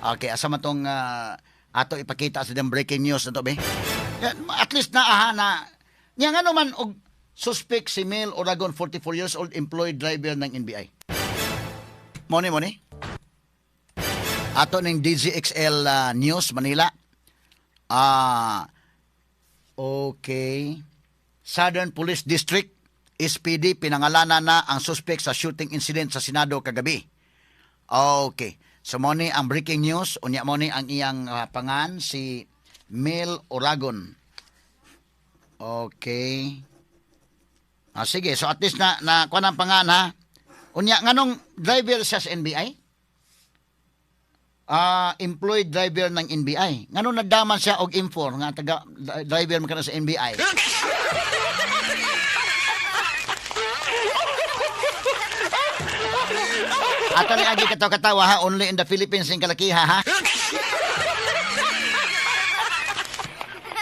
Okay, asa man tong ato ipakita sa diyang breaking news na to, be? At least na aha na nya ngano man og suspect si Mel Oragon, 44 years old, employed driver ng NBI. Moni, moni. Ato ning DZXL News Manila. Okay. Southern Police District, SPD, pinangalanan na ang suspect sa shooting incident sa Senado kagabi. Okay. So mo ni ang breaking news, unya mo ni ang iyang pangan, si Mel Oragon. Okay. Sige, so at least na na kuan ang pangan ha. Unya nganong driver siya sa NBI? Employed driver ng NBI. Nganong nagdaman siya og M4 nga taga driver man kana sa NBI? Ato ni agi katawa-katawa ha, only in the Philippines ning kalakiha ha.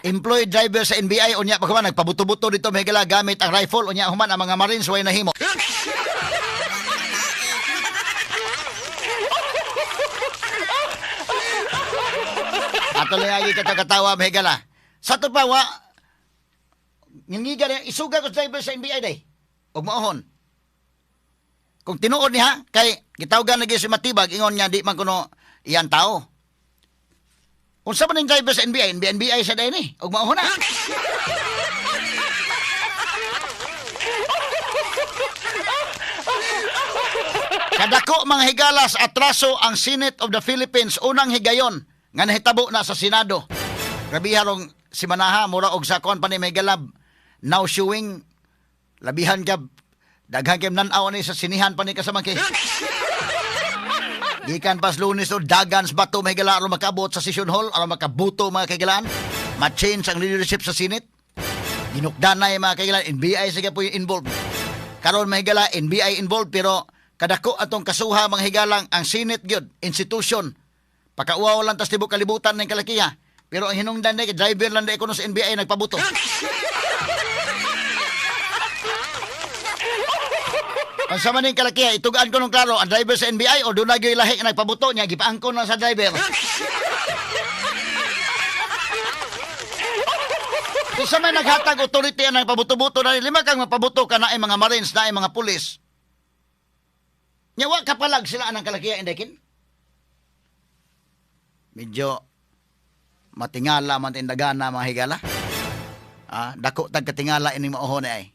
Employed driver sa NBI, unya pa kuman nagpabuto-buto dito may gala gamit ang rifle, unya human ang mga Marines way nahimo. Ato ni agi katawa-katawa may gala. Sa to pa wa ngingiga na isuga ko sa driver sa NBI day. Og maohon. Kung tinuod niya, kay gitawgan lagi si Matibag, ingon niya di man kuno iyan tao. Unsa man ning driver sa NBI? NBI, NBI sa day ni. Og maohon na. Kadako mga higalas atraso ang Senate of the Philippines unang higayon nga nahitabo na sa Senado. Grabe harong si Manaha mura og sa kuan pa ni may galab now showing labihan gab daghan kay nan-aw ni sa sinihan pa ni kasamangki. Gikan pas Lunes o dagan sa bato may gala aron makaabot sa session hall aron makabuto mga kaigalaan. Ma-change ang leadership sa Senate. Ginukdanay mga kaigalaan, NBI sige po yung involved. Karon may gala NBI involved pero kadako atong kasuha mga higalang ang Senate gyud institution. Pakauwaw lang tas tibok kalibutan ng kalakiha. Pero ang hinungdan ni driver lang di kuno sa NBI nagpabuto. Ang sama ning kalakiha, itugaan ko nung klaro, ang driver sa NBI o doon na gyud lahi nga nagpabuto niya, gipaangkon lang sa driver. Kung sa may naghatag authority ang nagpabuto-buto na lima kang mapabuto ka na ay mga Marines, na ay mga pulis. Nya wa kapalag sila anang kalakiha, indekin? Medyo matingala man tindagana mga higala. Dako tag katingala ining maohon ay.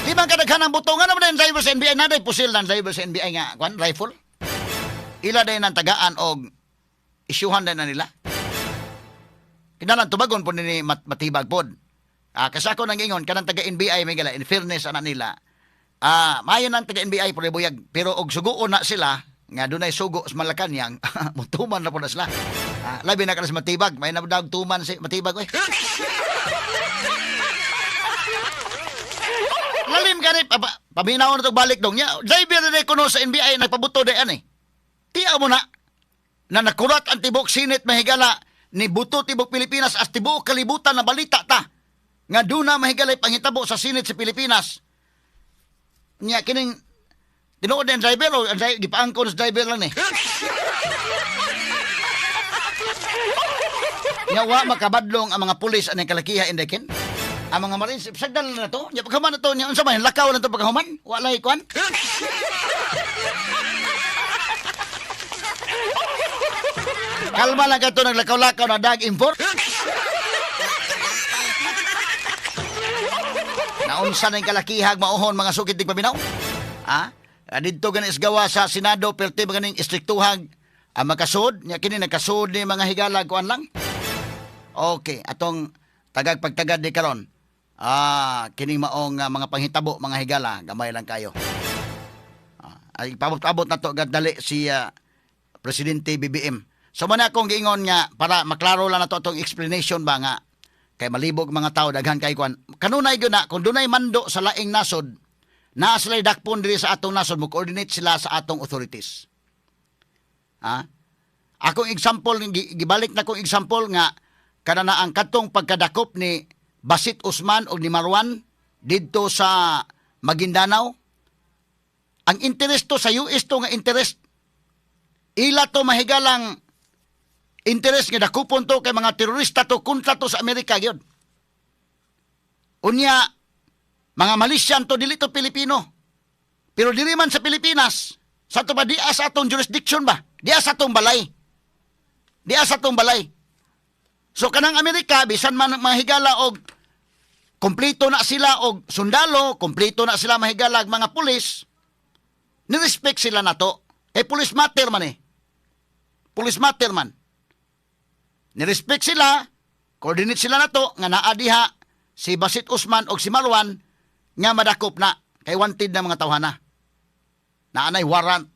Di man kadaghan ang buto nga naman ang driver sa NBI na day pusil ng driver sa NBI nga kwan rifle. Ila day nang tagaan og isyuhan day na nila. Kinalan tubagon po ni matibag pod. Kasi ako nang ingon kanang taga NBI may gala in fairness ana nila. Maayo nang taga NBI pero buyag pero og suguon na sila nga dunay sugo sa Malacañang mutuman na po na sila. Labi na ka sa matibag, may nabdag tuman si matibag oy. Lalim ka ni, paminaw na ito balik dong niya. Driver na kuno sa NBI, nagpabuto di ani. Tiya mo na, na nakurat ang tibok Senate mahigala, ni buto tibok Pilipinas as tibok kalibutan na balita ta. Nga doon na mahigala panghitabo sa Senate sa Pilipinas. Niya, kining, tinuod na ang driver, o ang gipaangkon sa driver lang ni. Nya, wa makabadlong ang mga pulis anang kalakiha indekin. Ang mga Marines, sagdan na to. Nya, pagkahuman na to, nya, unsa man, lakaw na to pagkahuman? Walay kuan. Kalma lang ka to, naglakaw-lakaw na dag import. Naunsa na yung kalakihag mauhon mga sukit di paminaw? Didto gani isgawa sa Senado, perti ba ganing istriktuhag ang makasud? Nya kini nakasud ni mga higalag kuan lang. Okay, atong tagag pagtagad ni karon. Kining maong mga panghitabo mga higala, gamay lang kayo. Ay pabot-abot na to dali si Presidente BBM. So man akong giingon nga para maklaro lang nato atong explanation ba nga kay malibog mga tao daghan kay kuan. Kanunay gyud na kung dunay mando sa laing nasod, naa sila'y dakpon diri sa atong nasod, mo coordinate sila sa atong authorities. Akong example gibalik na kong example nga kada na ang katong pagkadakop ni Basit Usman o ni Marwan didto sa Maguindanao. Ang interest to sa US to nga interest ila to mahigalang Interes nga dakupon to kay mga terorista to, kontra to sa Amerika gyud. Unya mga Malaysian to, dili to Pilipino. Pero dili man sa Pilipinas, sa ato ba, diha sa atong jurisdiction ba? Diha sa atong balay. Diha sa atong balay. So kanang Amerika, bisan man mga higala og kompleto na sila og sundalo, kompleto na sila, mahigala, mga pulis, ni-respect sila nato. Eh police matter man eh. Police matter man. Ni-respect sila, coordinate sila nato nga naa diha si Basit Usman og si Marwan nga madakop na kay wanted na mga tawhana. Naanay warrant.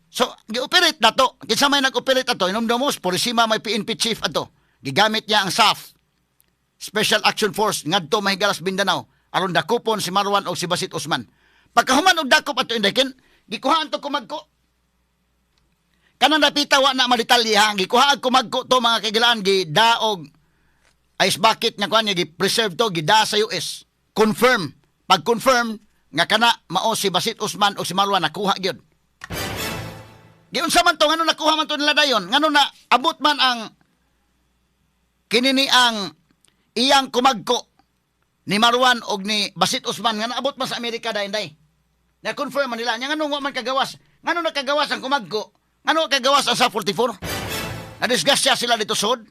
So, gi-operate na to. Kinsa may nag-operate ato? Hinumdumos, Purisima may PNP chief ato. Gigamit niya ang SAF, Special Action Force, ngadto mahigalas Mindanao aron dakupon si Marwan og si Basit Usman. Pagkahuman og dakop ato, inday kin, gikuhaan to kumagko. Kanang dapita wa na madetalye ha, gikuha og kumagko to, mga kagilaan, gidaog ice bucket nga kuan niya, gi-preserve to, gida sa US. Confirm. Pag confirm nga kana mao si Basit Usman o si Marwan, nakuha gyud. Giunsa man to, ngano nakuha man to nila dayon? Ngano na abot man ang kini ni ang iyang kumagko ni Marwan og ni Basit Usman nga naabot man sa Amerika dayon day? Na-confirm man nila nya, ngano wa man kagawas? Ngano nakagawas ang kumagko? Ngano kagawas ang SAF 44? Nadisgrasya sila dito sod.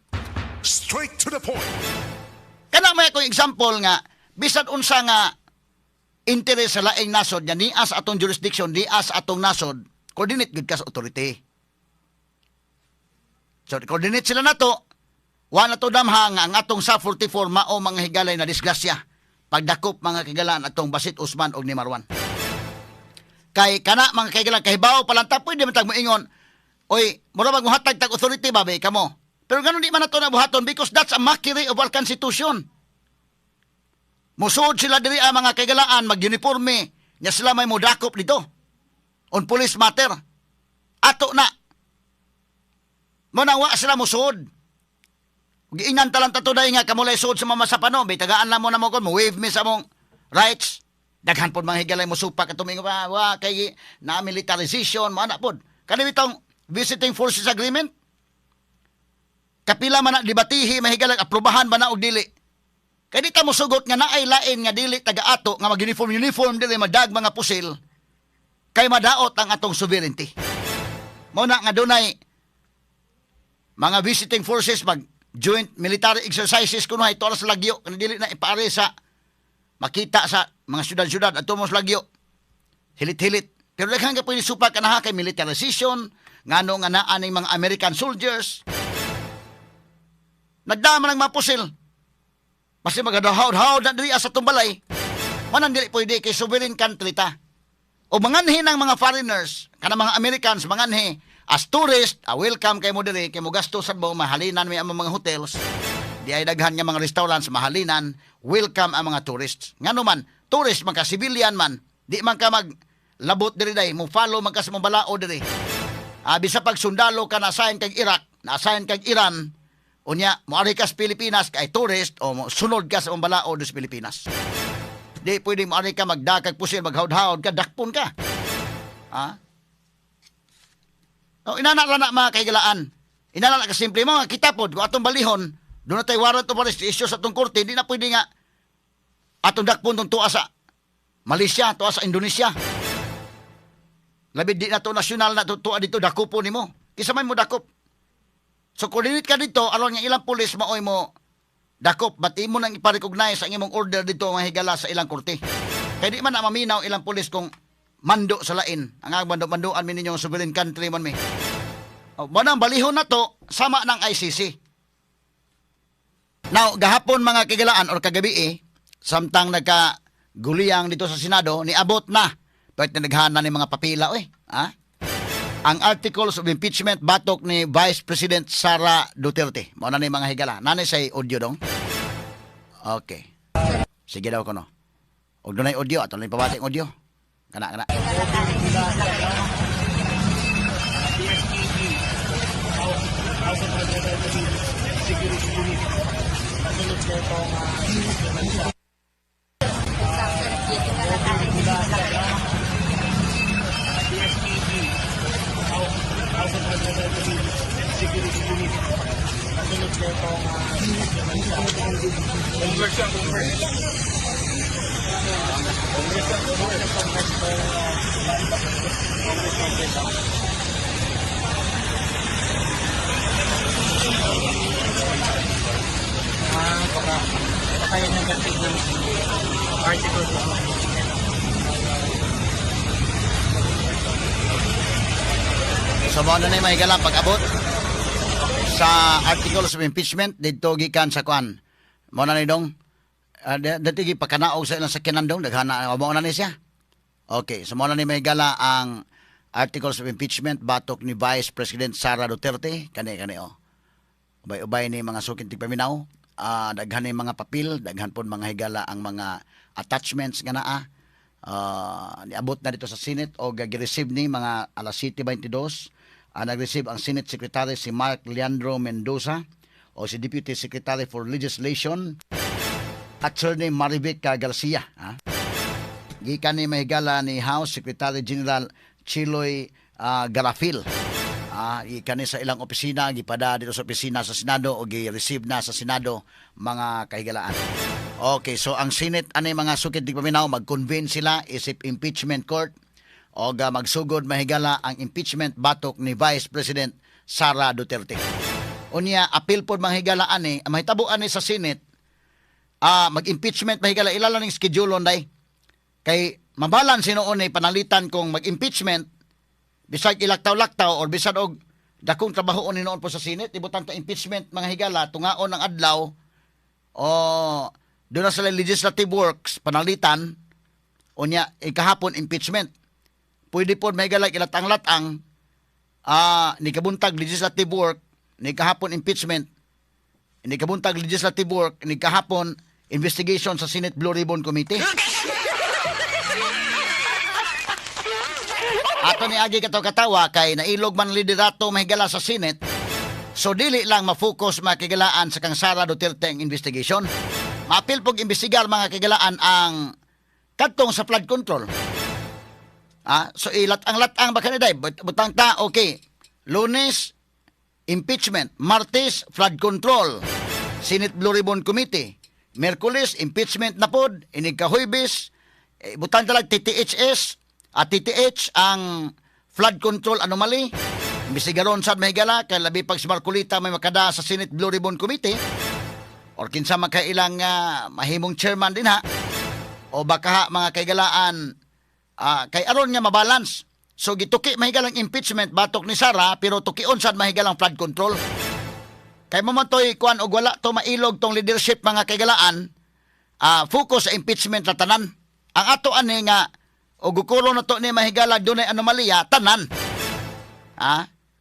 Straight to the point. Kana may ko example nga bisan unsa nga interes sa laing nasod nga niya sa atong jurisdiction, niya sa atong nasod, coordinate gud ka sa authority. So coordinate sila nato. Wa na to damha nga ang atong SAF 44 mao, mga higalay, na disgrasya pagdakop, mga kahigalaan, atong Basit Usman og ni Marwan. Kay kana, mga kahigalaan, kahibaw pa lang ta, pwede man tag moingon, "Oy, mura bag mohatag tag authority ba be kamo?" Pero ganun di man nato na buhaton because that's a mockery of our constitution. Musuod sila diri ang mga kahigalaan, mag-uniforme, nya sila may modakop dito. On police matter. Ato na. Mo na wa sila musuod. Giingnan talang tato dahil nga kamulay suod sa Mamasapano, bay tagaan lang mo na mo kon, mo waive mi sa mong rights. Daghan pod mga higalay mo supak at tumingo pa, wa kay na militarization, mo ana pod. Kani bitong Visiting Forces Agreement. Kapila man na debatihi, mahigalag, aprobahan ba na og dili? Kay di ta mosugot nga naay lain nga dili taga-ato nga mag-uniform uniform dili, madag mga pusil kay madaot ang atong sovereignty. Mo na nga dunay mga visiting forces, mag joint military exercises kuno hay sa lagyo, kanang dili na ipare sa makita sa mga syudad-syudad ato mo sa lagyo. Hilit-hilit. Pero daghan ka pwede supak kanaha kay militarization, ngano nga naa ning mga American soldiers. Nagdama ng mga pusil. Basta magadahawd-hawd na diri sa tumbalay. Manang dili pwede kay sovereign country ta. O manganhi ng mga foreigners, kana mga Americans, manganhi, as tourist, welcome kay mo diri, kay mo gasto sad mo, mahalinan may ang mga hotels. Di ay daghan nga mga restaurants, mahalinan, welcome ang mga tourists. Ngano man, tourist man ka, civilian man, di man ka mag labot diri day, mo follow man ka sa mga balao diri. Bisa pag sundalo ka na assign kag Iraq, na assign kag Iran, unya moari ka sa Pilipinas kay tourist o mo sunod ka sa mga balao sa Pilipinas. Di pwede moari ka magdakag pusil, maghawd-hawd ka, dakpon ka. Ha? O, inana lang na, mga kahigalaan. Inana na kasimple mo, kita pod, kung atong balihon, doon na tayo warrant of arrest, issue sa atong korte, di na pwede nga atong dakpon tong tuwa sa Malaysia, tuwa sa Indonesia. Labi di na to nasyonal na tuwa dito, dakupo nimo. Kisa may mo dakop. So coordinate ka dito, aron nga ilang pulis maoy mo dakop, but imo nang ipa-recognize ang imong order dito, mga higala, sa ilang korte. Kaya di man na maminaw ilang pulis kung mando sa lain. Ang ang mando-mandoan mi ninyong sovereign country man mi. O, mo nang balihon na to, sama ng ICC. Now, gahapon, mga kigalaan, or kagabi eh, samtang nagka guliyang dito sa Senado, niabot na. Pwede na ni mga papila, oy. Ha? Ang articles of impeachment batok ni Vice President Sara Duterte. Mao na ni, mga higala. Nanay say audio dong. Okay. Sige daw kono. Og dunay audio ato lang pabati ang audio. Kana kana. PSPG, House of Representatives Security Unit. Kasunod po itong siya. Mula sa PSPG, House of Representatives. Itong Converse yan, converse. Converse yan, converse. Baka yun ang gantig ng articles of impeachment. So mao na ni, mga higala, pag-abot sa articles of impeachment didto gikan sa kuan. Mao na ni dong. Dito gipakanaog sa ilang sakyanan dong daghana, mao na ni siya. Okay, so mao na ni, mga higala, ang articles of impeachment batok ni Vice President Sara Duterte kani kani oh. Ubay-ubay ni, mga suking tigpaminaw. Daghan ni mga papel, daghan pud, mga higala, ang mga attachments nga naa. Niabot na dito sa Senate o gi-receive ni mga alas 7:22. Nag-receive ang Senate Secretary si Mark Leandro Mendoza o si Deputy Secretary for Legislation Attorney Marivic Garcia. Ha? Gikan ni, mga higala, ni House Secretary General Chiloy Garafil. Gikan ni sa ilang opisina, gipada dito sa opisina sa Senado o gi-receive na sa Senado, mga kahigalaan. Okay, so ang Senate ani, mga sukit tigpaminaw, mag-convene sila isip impeachment court o magsugod, mahigala, ang impeachment batok ni Vice President Sara Duterte. Unya, apil pod, mga higala, ani, ang mahitabo ani sa Senate, mag-impeachment, mahigala, ilala ning schedule day. Kay mabalan sinuon ni panalitan kung mag-impeachment bisag ilaktaw-laktaw or bisag og dakong trabaho ni noon po sa Senate, ibutang ta impeachment, mga higala, tungaon ang adlaw o doon na sila legislative works panalitan, unya ikahapon impeachment. Pwede po, mga higala, ilatang-latang ni kabuntag legislative work, ni kahapon impeachment, ni kabuntag legislative work, ni kahapon investigation sa Senate Blue Ribbon Committee. Ato ni agi katawa kay nailog man liderato, mahigala, sa Senate. So dili lang ma-focus, mga kahigalaan, sa kang Sara Duterte ang investigation. Maapil pog imbestigar, mga kahigalaan, ang kadtong sa flood control. So ilat-ang-latang ba kaniday? Butang ta, okay. Lunes, impeachment. Martes, flood control. Senate Blue Ribbon Committee. Merkulis, impeachment na pod. Inig ka Huwebes, eh, butang talag TTHS at TTH ang flood control anomaly. Imbestigaron sad, mahigala, kay labi pag si Marcoleta may makada sa Senate Blue Ribbon Committee or kinsa makailang mahimong chairman din ha o baka ha, mga kaigalaan, kay aron nga mabalance. So gituki, mahigalang, impeachment batok ni Sara, pero tukion sad, mahigalang, flood control. Kay mo man to'y kuan og wala to mailog tong leadership, mga kaigalaan, focus sa impeachment na tanan. Ang ato ani nga og gukuro na to ni, mahigala, dunay anomalya tanan.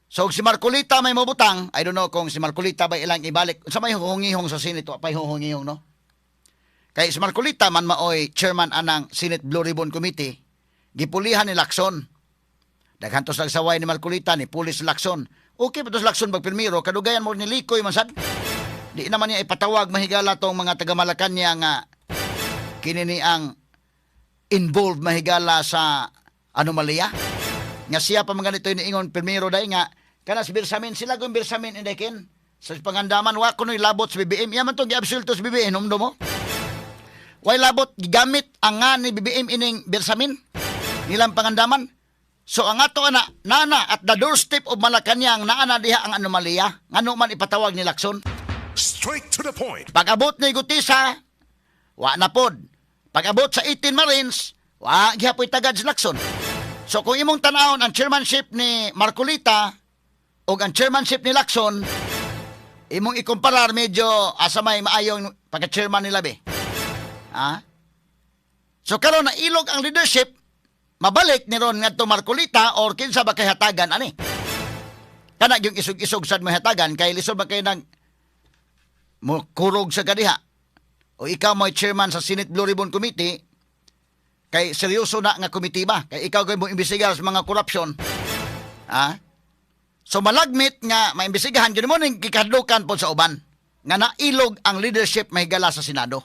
So og si Marcoleta may mabutang, I don't know kung si Marcoleta ba ilang ibalik sa may huhungihong sa Senate, wa pay huhungihong, no? Kay si Marcoleta man maoy chairman anang Senate Blue Ribbon Committee, gipulihan ni Lacson. Daghan to sa saway ni Marcoleta, ni pulis Lacson. Okay pa to sa Lacson pagpirmiro, kadugayan mo nilikoy man sad. Di naman niya ipatawag, mahigala, tong mga taga Malacanang nga kini ni ang involved, mahigala, sa anomalya. Nga siya pa mga ganito iniingon pirmiro dai nga kana si Bersamin, sila kung Bersamin inday ken sa pangandaman wa kuno'y labot sa BBM. Iya man tong giabsulto sa BBM, humdo mo. Way labot, gigamit ang nga ni BBM ining Bersamin nilang pangandaman. So ang ato ana nana at the doorstep of Malacanang, naana diha ang anomalya. Ngano man ipatawag ni Lacson? Straight to the point. Pag-abot ni Guteza, wa na pod. Pag-abot sa 18 Marines, wa gihapoy tagad si Lacson. So kung imong tanawon ang chairmanship ni Marcoleta o ang chairmanship ni Lacson, imong ikumparar, medyo asa may maayong pagka-chairman nila be. Ha? So karon na ilog ang leadership, mabalik ni ron ngadto Marcoleta or kinsa ba kay hatagan ani. Kana yung isog-isog sad mo hatagan kay lisod ba kay nang mo kurog sa kadiha. O ikaw mo chairman sa Senate Blue Ribbon Committee, kay seryoso na nga committee ba? Kay ikaw kay mo imbestigar sa mga korupsyon. Ha? So malagmit nga maimbestigahan gyud mo ning gikahadlukan pod sa uban nga nailog ang leadership, mahigala, sa Senado.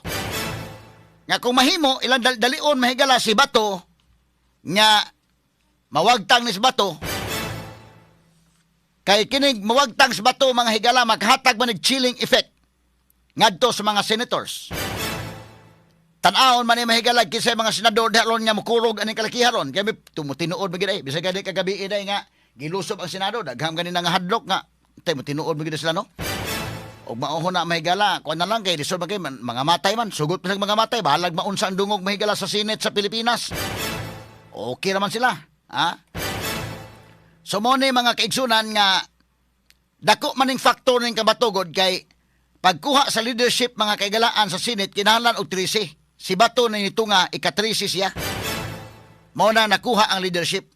Nga kung mahimo ilang dalion, mahigala, si Bato nga mawagtang ni si Bato. Kay kinig mawagtang sa Bato, mga higala, maghatag man og chilling effect ngadto sa mga senators. Tan-awon man ni, mga higala, kinsa mga senador diha ron nga mukurog aning kalakiha ron. Kay tumutinuod man gid ay bisag gani kagabi day nga gilusob ang Senado, daghang gani nga hadlok nga tay mutinuod man gid sila, no? Og mao na, mga higala, kuan na lang kay lisod man kay man, mga matay man, sugot pa mga matay, bahalag maunsa ang dungog, mga higala, sa Senate sa Pilipinas. Okay raman sila, ha? So mo ni, mga kaigsunan, nga dako maning factor ning kabatugod kay pagkuha sa leadership, mga kaigalaan, sa Senate, kinahanglan og 13. Si Bato na nito nga ika-13 siya. Mao na nakuha ang leadership.